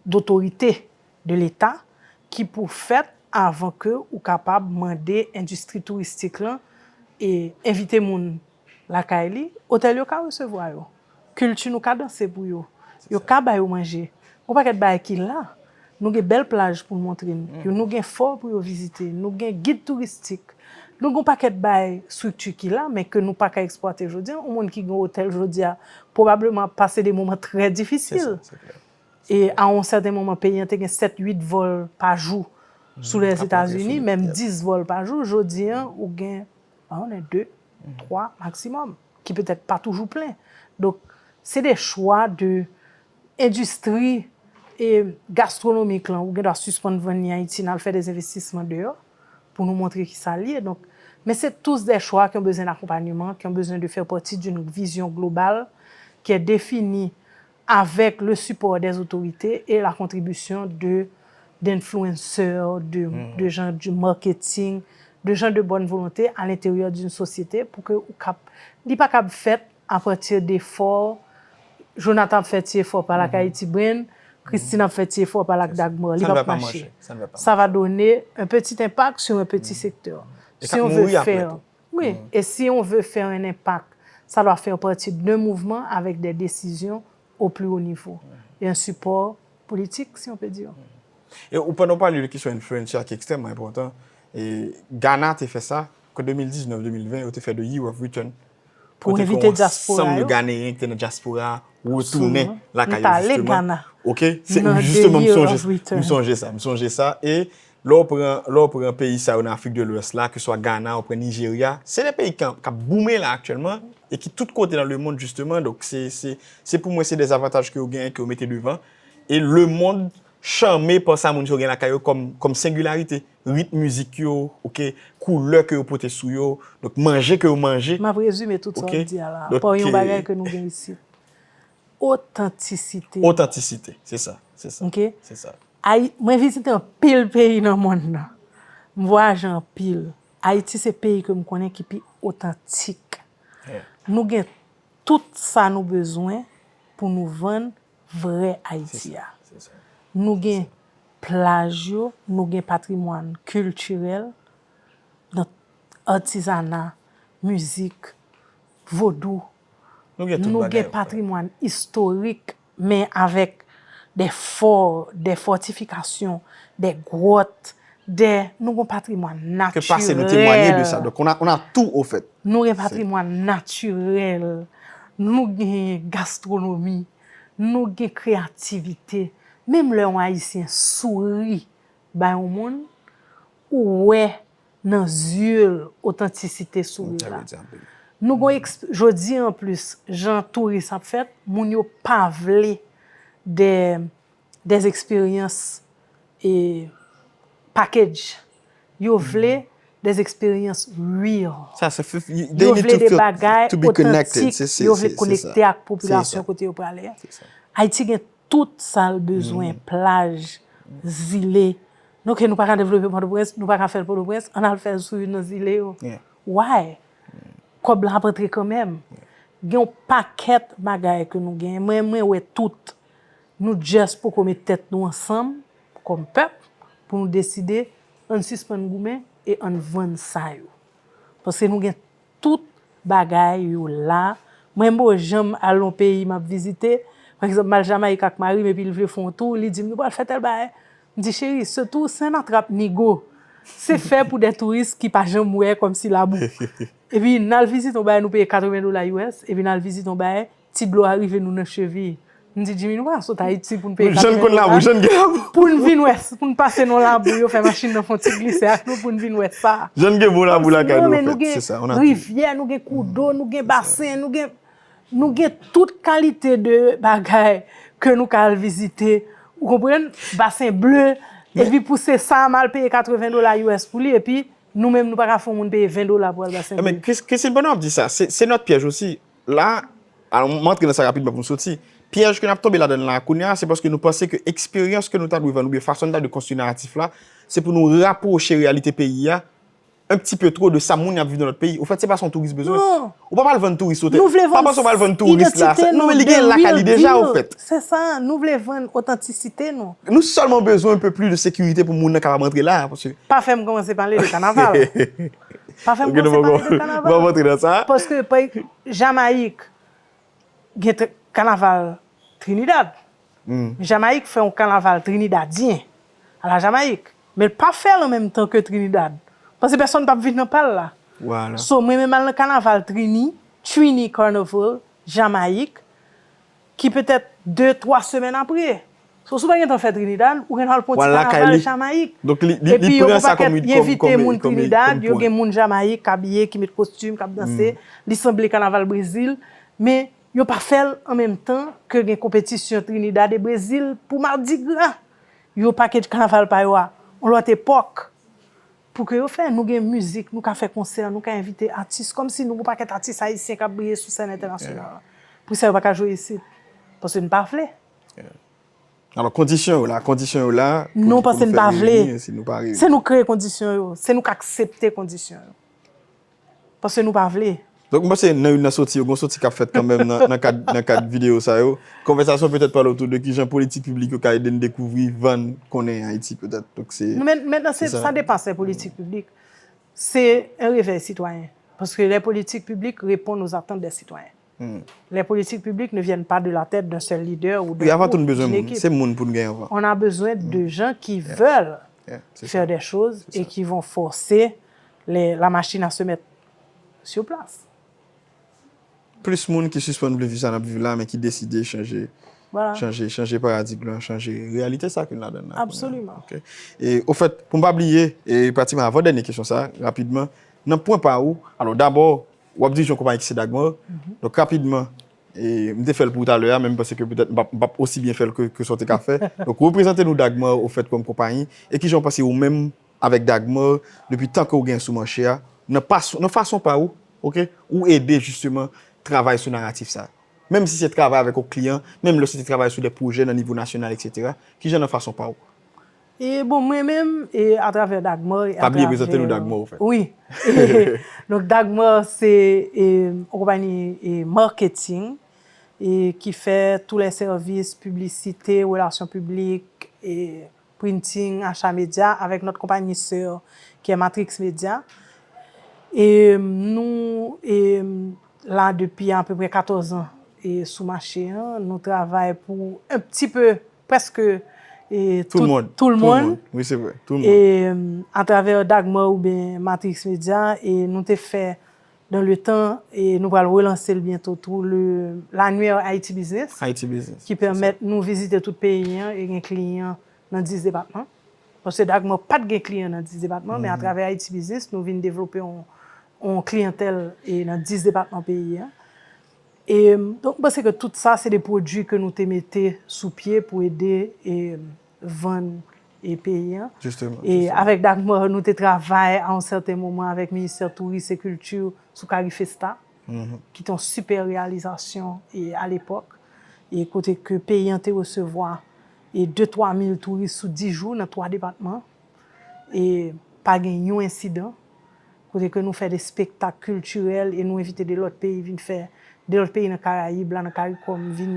dotorite de Leta ki pou fèt avan ke ou kapab mande endistri touristik lan e envite moun lakay li, otèl yo ka resevwa yo. Kilti nou ka danse pou yo. Yo ka ba yo manje. Yon pakèt bagay ki la, Nou gen bèl plaj pou n montre n. Yo, nou gen fò pou yo vizite. Nou gen gid touristik. Nou gen yon pakèt bay estrikti ki la, men ke nou pa ka eksplwate jodi a. Yon moun ki gen otèl jodi a, pwobableman ap pase de moman trè difisil. E a yon sèten moman, peyi an te gen sèt, uit vòl pa jou sou Lèzetazini, menm dis vòl pa jou. Jodi a, ou gen, pa konnen, de, twa maksimòm, ki petèt pa toujou plen. Donk, se de chwa de endistri e gastwonomik lan, ou gen dwa sispann vann li Ayiti, n al fè de envestisman deyò pou nou montre ki sa l ye. Donk, men se tous des choix qui ont besoin d'accompagnement, qui ont besoin de faire partie d'une vision globale qui est définie avec le support des autorités et la contribution de d'influenceurs, de, de gens du marketing, de gens de bonne volonté à l'intérieur d'une société pour que ou kap, li pa kap fèt à partir d'efforts. Jonathan ap fè ti efò pa l ak Haïti Brain, Christine ap fè ti efò pa l ak Dagmar, li p ap mache. Ça va donner un petit impact sur un petit secteur. Si on veut faire, oui, et si on veut faire un impact, ça doit faire partie d'un mouvement avec des décisions au plus haut niveau et un support politique, si on peut dire. E ou pandan w pale de kesyon influencer ki ekstrèmman enpòtan, e Ghana te fè sa, ke de mil diznèf, de mil ven, yo te fè The Year of Return. Pou envite dyaspora yo. Ansanm de Ghanéen ki te nan dyaspora a retounen lakay yo, jisteman. Ok, se jisteman m sonje, m sonje sa, m sonje sa. E lè w pran, lè w pran peyi sa yo nan Afrik de Lwès la, ke swa Ghana, ou pran Nigeria, se de peyi k ap boumen la aktyèlman e ki tout kote nan lemonn, jisteman. Donk, se, se, se pou mwen, se de avantaj ke yo genyen, ke yo mete devan. E lemonn chanme pa sa moun yo gen lakay yo kòm, kòm sengilarite. Ritm mizik yo, ok, koulè ke yo pote sou yo, donk manje ke yo manje. M ap rezime tout sa w ap di a la, pa yon bagay ke nou gen isit. Otantisite. Otantisite, se sa, se sa. Ok? Se sa. Ay, mwen vizite anpil peyi nan monn nan. M vwayaje anpil. Ayiti se peyi ke m konnen ki pi otantik. Nou gen tout sa nou bezwen pou nou vann vrè Ayiti a. Nou gen plaj yo, nou gen patrimwàn kiltirèl, nan atizana, mizik, vodou. Nou gen patrimwàn istorik, men avèk de fò, de fòtifikasyon, de gwòt, de, nou gen patrimwàn natirèl. Ke pase nou temwanye de sa. Donk, on a, on a tout, au fait. Nou gen patrimwàn natirèl, nou gen gastwonomi, nou gen kreyativite. Menm lè yon Ayisyen souri bay yon moun, ou wè nan zye l otantisite souri la. Nou gon eksp-, jodi an plis, jan touris ap fèt, moun yo pa vle de, des experiences e package. Yo vle des experiences real. Yo vle de bagay otantik, yo vle konekte ak popilasyon kote yo prale a. Ayiti gen tout sa l bezwen, plaj, zile. Nou ke nou pa ka devlope Pòtoprens, nou pa ka fè l Pòtoprens, ann al fè l sou youn nan zile yo. Why? Kòb la ap antre kanmenm. Gen yon pakèt bagay ke nou genyen. Mwen, mwen wè tout. Nou just poko met tèt nou ansanm kòm pèp pou nou deside ann sispann goumen e ann vann sa yo. Paske nou gen tout bagay yo la. Mwen m poko janm al yon peyi m ap vizite. Pa egzanp, m al Jamayik ak mari m epi l vle fè yon tou, li di m nou pral fè tèl bagay. M di cheri, se tou se nan trap nigo. Se fè pou de touris ki pa janm wè kòmsi labou. Epi n al vizite yon bagay nou peye katreven dola U S, epi n al vizite yon bagay ti dlo a rive nou nan cheviy. M di Jimmy, nou pa sot Ayiti pou n peye katreven dola. Jan n konn labou, jan n gen labou. Pou n vin wè, pou n pase nan labou, yo fè machin nan fè yon ti glise ak nou pou n vin wè sa. Jan n gen bon labou lakay nou, anfèt, se sa, on a tout. Rivyè, nou gen kou do, nou gen basen, nou gen, nou gen tout kalite de bagay ke nou ka al vizite. Ou konprann? Basen ble, epi pou se sa, m al peye katreven dola U S pou li, epi nou menm, nou pa ka fè yon moun peye ven dola pou al basen ble. Men Chris-, Christine, pandan w ap di sa, se, se nòt pyèj osi. La, alò, m antre nan sa rapidman pou m soti. Pyèj ke n ap tonbe ladan l la kounye a, se paske nou panse ke eksperyans ke nou ta dwe vann oubyen fason n ta dwe konstwi naratif la, se pou nou rapwoche reyalite peyi a un petit peu trop de sa moun y ap viv nan lòt peyi. Ofèt, se pa sa yon touris bezwen. Ou pa pral vann touris otèl. Pa panse w pral vann touris la. Non, men li gen lakay li deja, ofèt. Se sa, nou vle vann otantisite nou. Nou sèlman bezwen un peu plus de sécurité pou moun nan kapab antre la, paske. Pa fè m kòmanse pale de kanaval. Pa fè m kòmanse pale de kanaval. Paske, pa, Jamayik, gen t-, kanaval Trinidad. Jamayik fè yon kanaval trinidadyen. a la Jamayik. Men l pa fè l an menm tan ke Trinidad. Paske pèsonn p ap vin nan pa l la. Vwala. So, mwen menm al nan kanaval Trini, Trini Carnival, Jamayik, ki petèt de, twa semèn apre. So, si w pa gen tan fè Trinidad, ou gen dwa al pran ti Vwala, lakay kanaval li. Jamayik. Donk, li, li, Epi li yo pran gon sa pakèt, kòm y envite kòm- moun kòm- Trinidad, kòm yo pwen. Gen moun Jamayik k abiye, ki met kostim, k ap danse. Li sanble kanaval Brezil, men yo pa fè l an menm tan ke gen konpetisyon Trinidad e Brezil pou Mardi Gras. Yo pakèt kanaval pa yo a, yon lòt epòk. Pou ke yo fè, nou gen mizik, nou ka fè konsè, nou ka envite atis, kòmsi nou gon pakèt atis ayisyen k ap briye sou sèn entènasyonal la. Pou sa yo pa ka jwe isit. Paske n pa vle. Alò, kondisyon yo la, kondisyon yo la. Non, paske n pa vle. Si nou pa reyini. Se nou kreye kondisyon yo, se nou k aksepte kondisyon yo. Paske nou pa vle. Donk, m panse nan youn nan soti yo, gon soti k ap fèt kanmenm nan, nan kad, nan kad videyo sa yo. Konvèsasyon petèt pale otou de kijan politik piblik yo ka ede n dekouvri, vann, konnen Ayiti petèt. Donk, se Nou, men, men se, sa. Sa depanse politik piblik. C'est un réveil citoyen. Parce que les politiques publiques répondent aux attentes des citoyens. Les politiques publiques ne viennent pas de la tête d'un seul leader ou d'un Wi, avan tou, groupe, nou bezwen d'une moun. Équipe. Se moun pou n gen avan. On a besoin de gens qui veulent Yeah, c'est faire ça. Des choses C'est et ça. Qui vont forcer les, la machine à se mettre sur place. Plis moun ki sispann vle viv sa n ap viv la, men ki deside chanje, Voilà. chanje, chanje paradig lan, chanje reyalite sa ke n ladan nan. Absolument. Ok. E, ofèt, pou m pa bliye, e, Pratima, avan dènye kesyon sa, rapidman, nan pwen pa ou, alò, dabò, w ap dirije yon konpayi ki se Dagmar. Donk, rapidman, e, m te fè l pou ou talè a, men m panse ke petèt m p ap, m p ap osi byen fè l ke, ke sa w te ka fè. Donk, reprezante nou Dagmar, ofèt, kòm konpayi, e kijan w panse ou menm, avèk Dagmar, depi tan ke w gen sou mache a, nan, pas, nan fason pa ou, ok, ou ede, jisteman, travay sou naratif sa. Menm si se travay avèk yon kliyan, menm lè se te travay sou de pwojè nan nivo nasyonal, etsetera. Kijan nan fason pa ou? E bon, mwen menm, e atravè Dagmar, e Pa bliye atravè- prezante nou Dagmar, ofèt. Wi. Donk, Dagmar, se e, yon konpayi e, marketing e, ki fè tous les services, publicité, relations publiques, e, printing, achat média, avec notre compagnie sœur, qui est Matrix Media. E nou e, la depi apeprè katòz an e, sou mache an. Nou travay pou un petit peu, prèske e, Tout le monde. Tout le monde. Oui, c'est vrai. Tout le monde. E atravè Dagmar oubyen Matrix Media, e nou te fè dans le temps, e nou pral relanse l byento tou, le, l'annuaire Haiti Business, Haiti Business. Ki pèmèt nou vizite tout peyi an e gen kliyan nan dis depatman. Paske Dagmar pa t gen kliyan nan dis depatman, men atravè Haiti Business, nou vin devlope yon, yon kliyantèl e nan dis depatman peyi an. E, donk, m panse ke tout sa, se de pwodui ke nou te mete sou pye pou ede e vann e peyi an. Jisteman. E avèk Dagmar, nou te travay a yon sèten moman avèk Ministè Touris e Kilti sou Carifesta, ki te yon sipè reyalizasyon e alepòk. E kote ke peyi an te resevwa e de twa mil touris sou dis jou nan twa depatman. E pa gen yon ensidan. Kote ke nou fè de spektak kiltirèl e nou envite de lòt peyi vin fè, de lòt peyi nan Karayib la, nan Karikòm, vin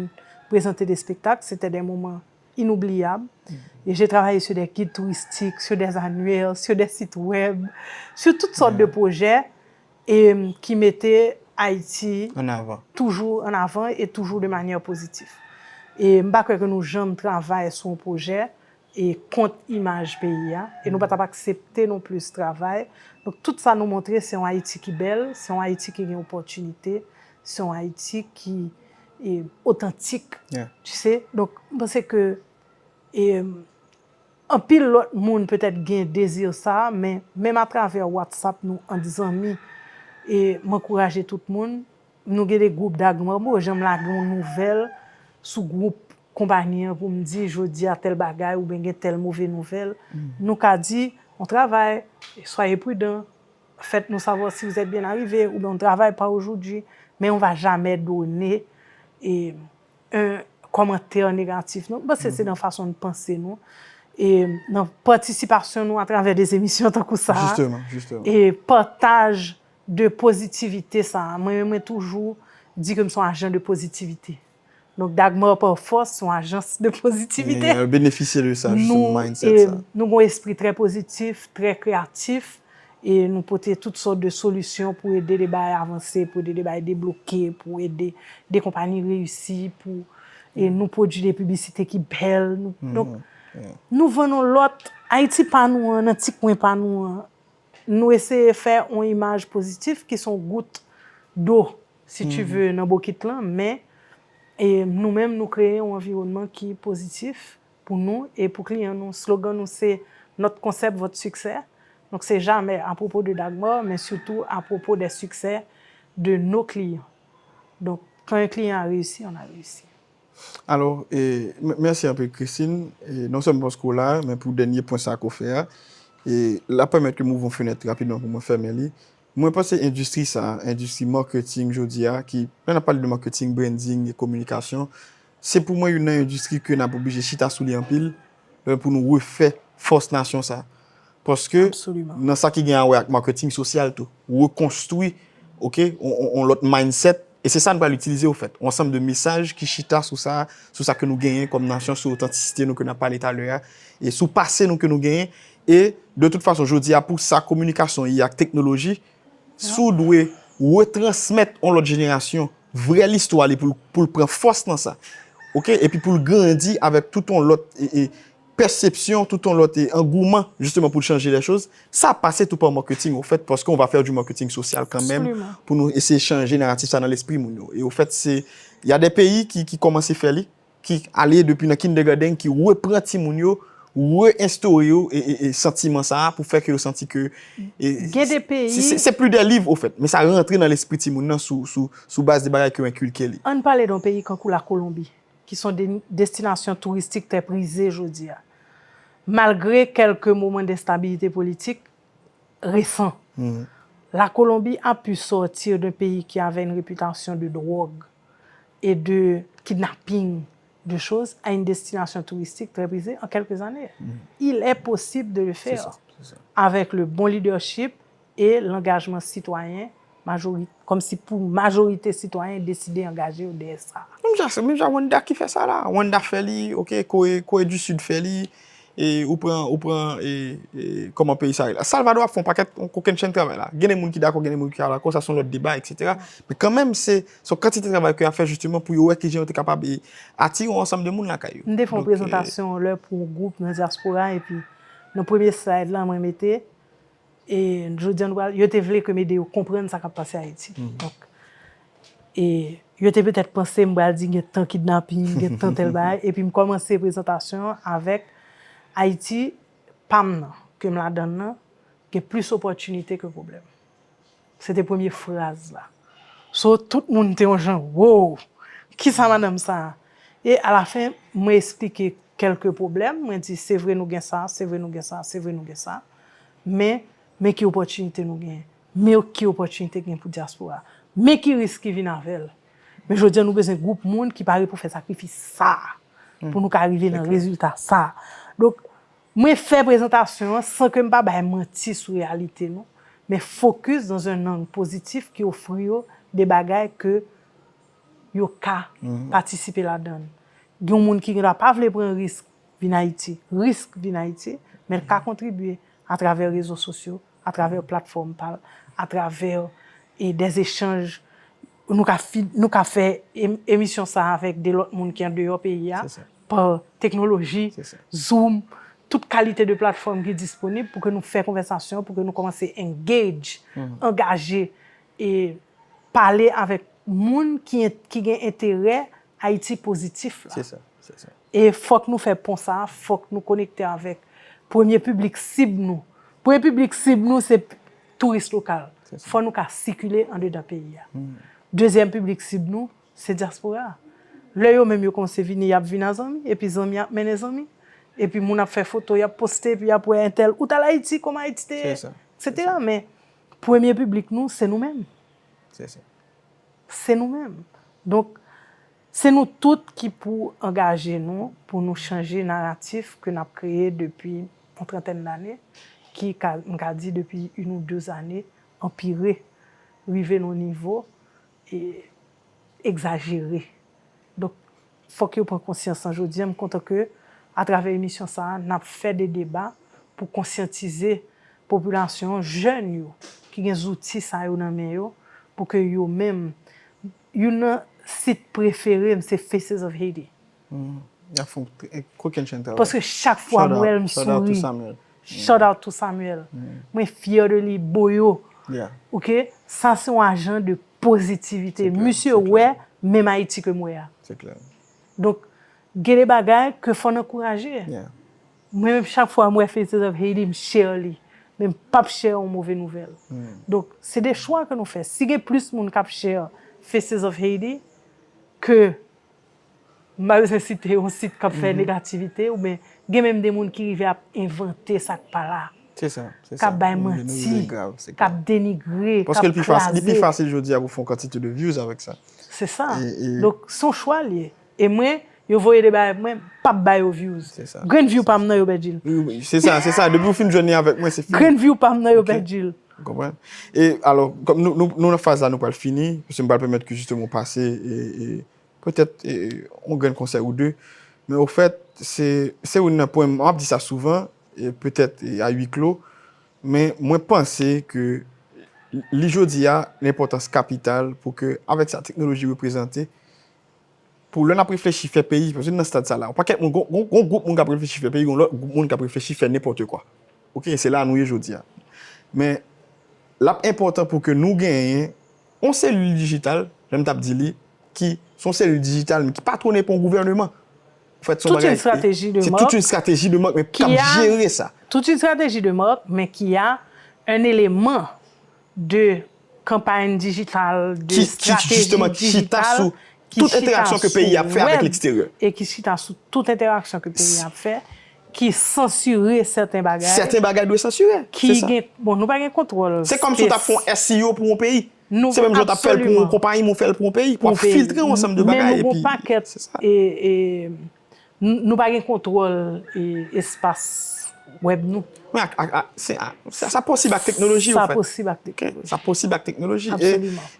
prezante de spektak. Se te de moman inoubliyab. E j'ai travaillé sur des guides touristiques, sur des annuaires, sur des sites web, sur toutes sortes de projets e ki mete Ayiti An avan. Toujou an avan e toujou de manyè pozitif. E m pa kwè ke nou janm travay sou yon pwojè e kont imaj peyi a. E nou pa t ap aksepte non plis travay. Donk, tout sa nou montre, se yon Ayiti ki bèl, se yon Ayiti ki gen opòtinite, se yon Ayiti ki e, otantik. Yeah. Tu sais? Donk, m panse ke e, anpil lòt moun petèt gen dezi sa, men menm atravè WhatsApp nou ant zanmi, e m ankouraje tout moun. Nou gen de gwoup Dagmar, m pa janm lage yon nouvèl sou gwoup konpayi an pou m di jodi a tèl bagay oubyen gen tèl move nouvèl. Nou ka di, on travay, soyez prudents, faites-nous savoir si vous êtes bien arrivé, oubyen on travail pas aujourd'hui, mais on va jamais donner e, un kòmantè negatif. Non, m panse se nan fason n panse nou. E nan patisipasyon nou atravè de emisyon tankou sa a. Jisteman, jisteman. E pataj de pozitivite sa a. Mwen, mwen toujou di ke m se yon ajan de pozitivite. Donk, Dagmar pa fòs se yon ajans de pozitivite. E, e, benefisye de sa, Nou, jisteman, mindset e, sa. Nou gen yon espri trè pozitif, trè kreyatif, e nou pote tout sòt de solisyon pou ede de bagay avanse, pou ede de bagay debloke, pou ede de konpayi reyisi, pou e nou pwodui de piblisite ki bèl. Nou, donk, Nou vann yon lòt, Ayiti pa nou an, nan ti kwen pa nou an, nou eseye fè yon imaj pozitif ki se yon gout do, si tu veux, nan bokit lan, men e nou menm nou kreye yon anviwònman ki pozitif pou nou e pou kliyan nou. Slogan nou se notre concept, votre succès. Donk se jamè apwopo de Dagmar, men sitou apwopo des succès de nos clients. Donc, quand un client a réussi, on a réussi. Alò, e, m- mèsi anpil Christine. E, non sèlman paske w la, men pou dènye pwen sa ke w fè a. E l ap pèmèt ke m ouvri yon fenèt rapidman pou mwen fèmen li. Mwen panse endistri sa, endistri marketing jodi a, ki, lè n ap pale de marketing, branding e kominikasyon, se pou mwen youn nan endistri ke n ap oblije chita sou li anpil, e, pou nou refè fòs nasyon sa. Paske nan sa ki gen a wè ak marketing sosyal tou, rekonstwi, ok, on, on, on lòt mindset, e se sa n pral itilize ofèt. On ansanm de mesaj ki chita sou sa, sou sa ke nou genyen kòm nasyon, sou otantisite nou ke n ap pale talè a, e sou pase nou ke nou genyen. E de tout fason, jodi a pou sa kominikasyon ye ak teknoloji, si w dwe retransmèt on lòt jenerasyon vrè listwa li pou l pou l pran fòs nan sa, ok, epi pou l grandi avèk tout on lòt e, e, pèsepsyon, tout on lòt e, angouman jisteman pou l chanje lè choz, sa ap pase tou pa marketing ofèt, paske on va fè du marketing sosyal kanmenm pou nou eseye chanje naratif sa nan lespri moun yo. E ofèt, se, y a de peyi ki, ki kòmanse fè li, ki ale depi nan kindergarten, ki repran timoun yo, re-enstore yo e, e, e santiman sa a pou fè ke yo santi ke e, Gen de peyi se, se, se pli de liv ofèt, men sa rantre nan lespri timoun nan sou, sou, sou baz de bagay ke yo enkilke li. Ann pale de yon peyi kankou Lakolonbi, ki se yon de- destinasyon touristik trè prize jodi a. Malgre kèlke moman de enstabilite politik resan, Lakolonbi a pu sortir d'un pays qui avait une réputation de drogue et de kidnapping, de choses, à une destination touristique très prisée en quelques années. Il est possible de le faire avec le bon leadership et l'engagement citoyen, majori- kòmsi pou majorite sitwayen deside angaje yo dèyè sa. Menm jan, se menm jan Wanda ki fè sa la. Wanda fè li, ok, Kore, Kore di Sid fè li, e ou pran, ou pran, e, e, kòman peyi sa rele la. Salvador ap fè yon pakèt, yon kokennchenn travay la. Gen de moun ki dakò, gen de moun ki pa dakò, sa se yon lòt deba, etsetera. Men kanmenm, se, se yon kantite travay ke y ap fè jisteman pou yo wè kijan yo te kapab e, atire yon ansanm de moun lakay yo. M te fè yon prezantasyon lè pou yon gwoup nan dyaspora, epi nan premye slide la, mwen mete, e jodi a nou pral, yo te vle ke m ede yo konprann sa k ap pase Ayiti. Donk, e yo te petèt panse m pral di gen tan kidnapin, gen tan tèl bagay, epi m kòmanse prezantasyon an avèk Ayiti pa m nan, ke m ladan l nan, gen plis opòtinite ke pwoblèm. Se te premye fraz la. So, tout moun te yon jan, wow, kisa madanm sa a? E alafen, mwen eksplike kèlke pwoblèm, mwen di, se vre nou gen sa, se vre nou gen sa, se vre nou gen sa, men, men ki opòtinite nou gen, men ki opòtinite gen pou dyaspora, men ki risk ki vin avè l. Men jodi a, nou bezwen gwoup moun ki pare pou fè sakrifis sa a, pou nou ka rive nan rezilta sa a. Donk, mwen fè prezantasyon an san ke m pa bay manti sou reyalite nou, men fokis dans un angle pozitif ki ofri yo de bagay ke yo ka patisipe ladan l. Gen yon moun ki gendwa pa vle pran risk vin Ayiti, risk vin Ayiti, men l ka kontribye atravè rezo sosyo, atravè platfòm pa l, atravè e dèzechanj. Nou ka, fi- nou ka fè em- emisyon sa a avèk de lòt moun ki andeyò peyi a, pa teknoloji, Zoom, tout kalite de platfòm ki disponib pou ke nou fè konvèsasyon, pou ke nou kòmanse engage, angaje, e pale avèk moun ki, en- ki gen enterè Ayiti pozitif la. Se sa, se sa. E fòk nou fè pon sa a, fòk nou konekte avèk premye piblik sib nou. Premye piblik sib nou se touris lokal. Fò nou ka sikile andedan peyi a. Dezyèm piblik sib nou se dyaspora a. Lè yo menm yo kòmanse vini, y ap vin a zanmi, epi zanmi ap mennen zanmi. Epi moun ap fè foto, y ap poste, epi y ap wè entèl, ou t al Ayiti, kòman Ayiti te ye, etsetera. Men premye piblik nou, se nou menm. Se nou menm. Donk, se nou tout ki pou angaje nou pou nou chanje naratif ke n ap kreye depi yon trantèn dane, ki ka, m ka di depi une ou deux années, anpire, rive nan yon nivo e egzajere. Donk, fòk yo pran konsyans lan jodi a. M kontan ke, atravè emisyon sa a, n ap fè de deba pou konsyantize popilasyon an, jèn yo, ki gen zouti sa yo nan men yo, pou ke yo menm, youn nan sit prefere m, se Faces of Haiti. Li ap fè yon kokennchenn travay. Paske chak fwa m wè l, m souri. Shout out to Samuel. Mwen fyè de li, Boyo. Ok? Sa se yon ajan de pozitivite. Misye wè menm Ayiti ke m wè a. Donk, gen de bagay ke fò n ankouraje. Mwen menm, chak fwa m wè Faces of Haiti, m share li. Men m p ap share yon move nouvèl. Donk, se de chwa ke nou fè. Si gen plis moun k ap share Faces of Haiti, ke m pa bezwen site yon sit k ap fè negativite, oubyen gen menm de moun ki rive ap envante sa k pa la. Se sa, se sa. K ap bay manti, k ap denigre, k ap kraze. Paske li pi fasil, li pi fasil jodi a pou fè yon kantite de views avèk sa. Se sa. Donk, se yon chwa li ye. E mwen, yo voye de bagay pou mwen, m p ap ba yo views. Grenn view pa m nan yo, Bedjil. Wi, wi, se sa, se sa. Depi w fin jwenn li avèk mwen, se fini. Grenn view pa m nan yo, Bedjil. Ou konprann? E alò, kòm nou, nou, nou nan faz la, nou pral fini, paske m pral pèmèt ke jisteman w pase, e, e, petèt, e, yon grenn konsèy ou de. Men ofèt, se, se youn nan pwen, m ap di sa souvan, e petèt, e, a wi klo, men mwen panse ke li jodi a, l enpòtans kapital pou ke, avèk sa teknoloji reprezante, pou lè n ap reflechi fè peyi, paske n nan stad sa la, yon pakèt moun, gon, gon, gon gwoup moun k ap reflechi fè peyi, gon lòt gwoup moun k ap reflechi fè nenpòt kwa. Ok, se la nou ye jodi a. Men, l ap enpòtan pou ke nou genyen yon selil dijital, jan m t ap di li, ki se yon selil dijital, men ki patwone pa yon gouvèneman. An fèt, se yon bagay, se tout yon estrateji de marque, men k ap jere sa. Toute une stratégie de marque, mais qui a un élément de kanpay dijital, de strateji dijital ki chita sou tout entèraksyon ke peyi a ap fè avèk leksteryè. E ki chita sou tout entèraksyon ke peyi a ap fè, ki sansire sèten bagay. Sèten bagay dwe sansire. Ki gen, bon, nou pa gen kontwòl. Se kòm si w t ap fè yon S E O pou yon peyi. Se menm jan w t ap fè l pou yon konpayi, men w fè l pou yon peyi. W ap filtre yon ansanm de bagay. Men nou gen yon pakèt, e, e, n-, nou pa gen kontwòl, e, espas wèb nou. Men ak, ak, ak, se, a, sa, sa posib ak teknoloji, an fèt. Sa posib ak teknoloji. Sa posib ak teknoloji. E,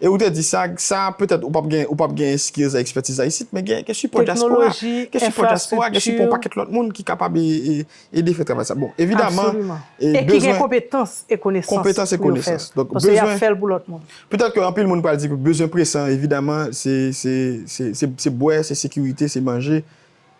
e ou te di sa, sa petèt ou p ap gen, ou p ap gen skills ak ekspertiz la isit, men gen, gen sipò dyaspora. Gen sipò dyaspora, gen sipò yon pakèt lòt moun ki kapab e, e, ede fè travay sa. Bon, evidaman, e ki gen konpetans e konesans pou yo fè. Donk, paske y ap fè l pou lòt moun. Petèt ke anpil moun pral di ke bezwen presan, evidaman, se, se, se, se, se bwè, se sekirite, se manje,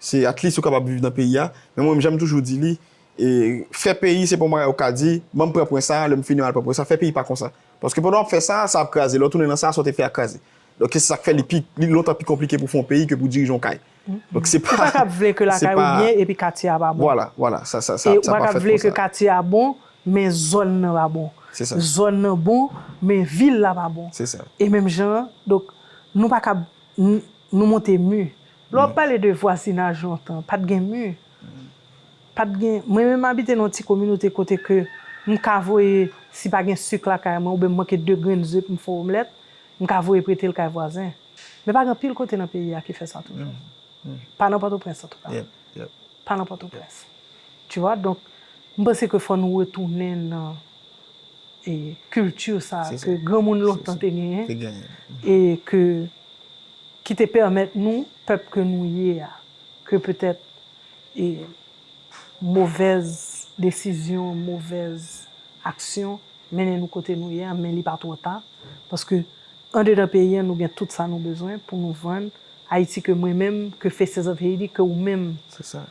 se at least ou kapab viv nan peyi a. Men mwen, jan m toujou di li, e, fè peyi, se pa yon bagay ou ka di, ban m pran pwen sa, lè m fini, m al pran pwen sa. Fè peyi pa konsa. Paske pandan w ap fè sa, sa ap kraze. Lè w tounen nan sa, sa w te fè a kraze. Donk, se sa k fè li pi, li lontan pi konplike pou fè yon peyi ke pou dirije yon kay. Donk, se pa, ou pa ka vle ke lakay ou byen epi katye a pa bon. Vwala, vwala, sa, sa, sa, e ou pa ka vle ke katye a bon, men zòn nan pa bon. Se sa. Zòn nan bon, men vil la pa bon. Se sa. E menm jan an, donk, nou pa ka, n-, nou monte mi. Lè w ap pale de vwazinaj lontan, pa t gen mi. Pa t gen, mwen menm m abite nan yon ti kominote kote ke m ka voye, si pa gen sik lakay mwen, oubyen m manke de grenn ze pou m fè omlèt, m ka voye prete l kay vwazen. Men pa gen anpil kote nan peyi a ki fè sa toujou. Pa nan Pòtoprens, antouka. Pa nan Pòtoprens. Tu vois, donk, m panse ke fò nou retounen nan, e, kilti sa ke granmoun lontan te genyen, e ke, ki te pèmèt nou, pèp ke nou ye a, ke petèt, e, movèz desizyon, movèz aksyon mennen nou kote nou ye a, men li pa twò ta. Paske andedan peyi a, nou gen tout sa nou bezwen pou nou vann. Ayiti ke mwen menm, ke Faces of Haiti, ke ou menm,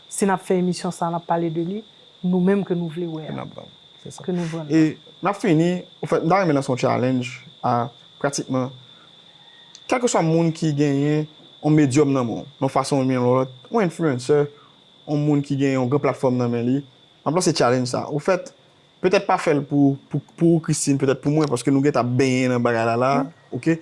si n ap fè emisyon sa, n ap pale de li, nou menm ke nou vle wè a. Ke nou vann. E n ap fini, anfèt, m ta renmen lanse yon challenge a pratikman kèlkeswa moun ki genyen yon medyòm nan men w, yon fason oubyen yon lòt, yon influencer, yon moun ki gen yon gran platfòm nan men li, m ap lanse challenge sa. Ofèt, petèt pa fè l pou, pou, pou ou, Christine, petèt pou mwen, paske nou gentan ap benyen nan bagay la la, ok?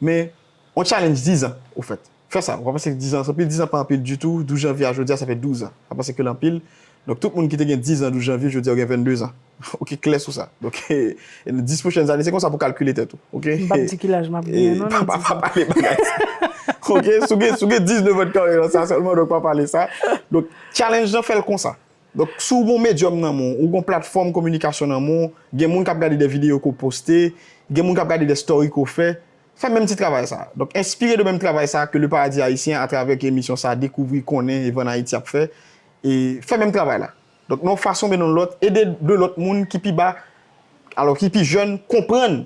Men, yon challenge dizan, ofèt. Fè sa, ou pa panse ke dizan se anpil? Dizan pa anpil ditou, douz janvye a jodi a, sa fè douz an. Ou pa panse ke l anpil? Donk, tout moun ki te gen dizan douz janvye, jodi a, yo gen vennde zan. Ok, klè sou sa. Donk, e, e nan dis pwochèn ane, se konsa pou w kalkile tèt ou, ok? M p ap di ki laj m ap genyen, non, pa, pa, pa pale bagay sa. Ok, si w gen, si w gen diznèf an de karyè nan sa sèlman, donk pa pale sa. Donk, challenge lan, fè l konsa. Donk, si w gen yon medyòm nan men w, ou gen yon platfòm kominikasyon nan men w, gen moun k ap gade de videyo ke w poste, gen moun k ap gade de story ke w fè, fè menm ti travay sa. Donk, enspire de menm travay sa ke Le Paradis Haïtien, atravè ke emisyon sa, Dekouvri, Konnen e Vann Ayiti ap fè, e fè menm travay la. Donk, nan yon fason oubyen nan yon lòt, ede de lòt moun ki pi ba, alò ki pi jèn, konprann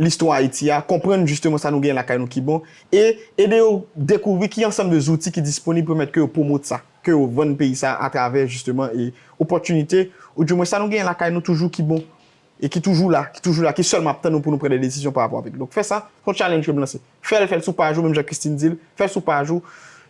listwa Ayiti a, konprann jisteman sa nou gen lakay nou ki bon, e ede yo dekouvri ki ansanm de zouti ki disponib pou pèmèt ke yo pwomot sa, ke yo vann peyi sa atravè, jisteman, e opòtinite, oudimwen sa nou genyen lakay nou toujou ki bon, e ki toujou la, ki toujou la, ki sèlman ap tann nou pou nou pran de desizyon pa rapò avèk li. Donk, fè sa, se yon challenge ke m lanse. Fè l, fè l sou paj ou, menm jan Christine di l, fè l sou paj ou,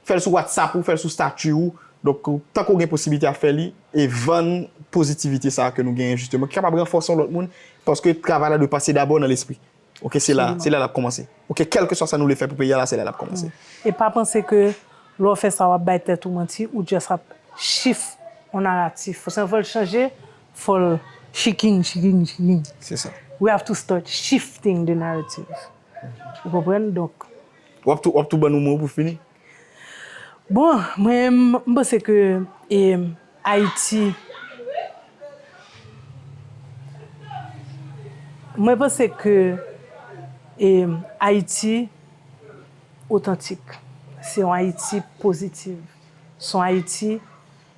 fè l sou WhatsApp ou, fè l sou stati ou. Donk, tankou w gen posiblite a fè li, e vann pozitivite sa ke nou genyen, jisteman, ki kapab ranfòse yon lòt moun, paske travay la dwe pase dabò nan lespri. Ok, se la, se la l ap kòmanse. Ok, kèlkeswa sa nou vle fè pou peyi a la, se la l ap kòmanse. E pa panse ke lè w fè sa, w ap bay tèt ou manti, ou just ap shift yon naratif. Paske fò l chanje, fò l shaking, shaking, shaking. Se sa. We have to start shifting the narrative. Ou konprann? Donk, W ap tou, w ap tou ban nou mo pou fini? Bon, mwen, m, m panse ke e, Ayiti, mwen panse ke e, Ayiti otantik, se yon Ayiti pozitiv, se yon Ayiti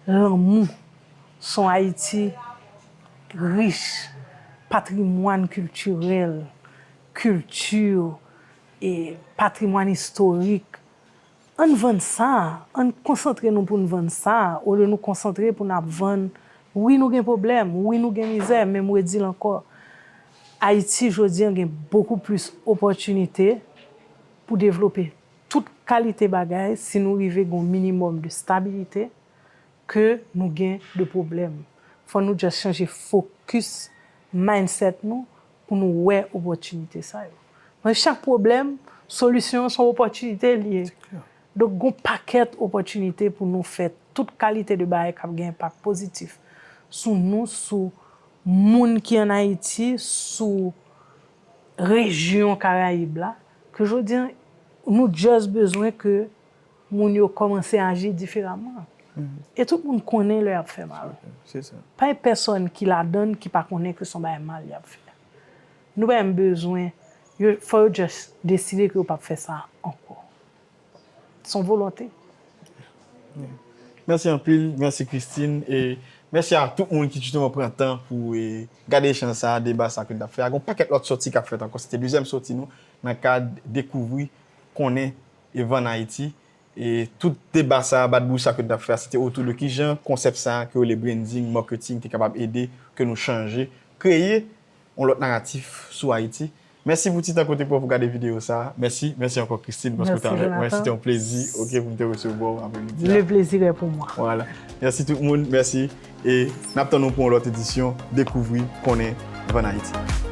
lanmou, se yon Ayiti rich, patrimwàn kiltirèl, kilti, e patrimwàn istorik. Ann vann sa, ann konsantre nou pou n vann sa, olye nou konsantre pou n ap vann. Wi, nou gen pwoblèm, wi, nou gen mizè, men m redi l ankò. Ayiti, jodi a, gen bokou plis opòtinite pou devlope tout kalite bagay si nou rive gen yon minimòm de stabilite ke nou gen de pwoblèm. Fò nou just chanje fokis, mindset nou, pou nou wè opòtinite sa yo. Nan chak pwoblèm, solisyon an se yon opòtinite li ye. Donk, gen yon pakèt opòtinite pou nou fè tout kalite de bagay k ap gen enpak pozitif sou nou, sou moun ki ann Ayiti, sou rejyon Karayib la, ke jodi a, nou just bezwen ke moun yo kòmanse aji diferaman. E tout moun konnen lè y ap fè mal. Pa gen pèsòn ki ladann ki pa konnen ke se yon bagay mal y ap fè. Nou pa menm bezwen, yo, fò yo just deside ke yo p ap fè sa ankò. Se yon volonte. Mèsi anpil, mèsi Christine, e mèsi a tout moun ki jisteman pran tan pou e, gade echanj sa, deba sa ke n t ap fè a. Gen yon pakèt lòt sòti k ap fèt ankò. Se te dezyèm sòti nou nan kad dekouvri, konnen e vann Ayiti. E tout deba sa, bat bouch sa ke n t ap fè a, se te otou de kijan konsèp sa ke yo rele branding, marketing, te kapab ede ke nou chanje, kreye yon lòt naratif sou Ayiti. Mèsi pou ti tan ke w te pran pou gade videyo sa. Mèsi, mèsi ankò Christine paske w te avèk mwen. Se te yon plezi, ok, pou m te resevwa w apremidi a. Le plaisir est pour moi. Vwala. Mèsi tout moun, mèsi. E n ap tann nou pou yon lòt edisyon Dekouvri, Konnen, Vann Ayiti.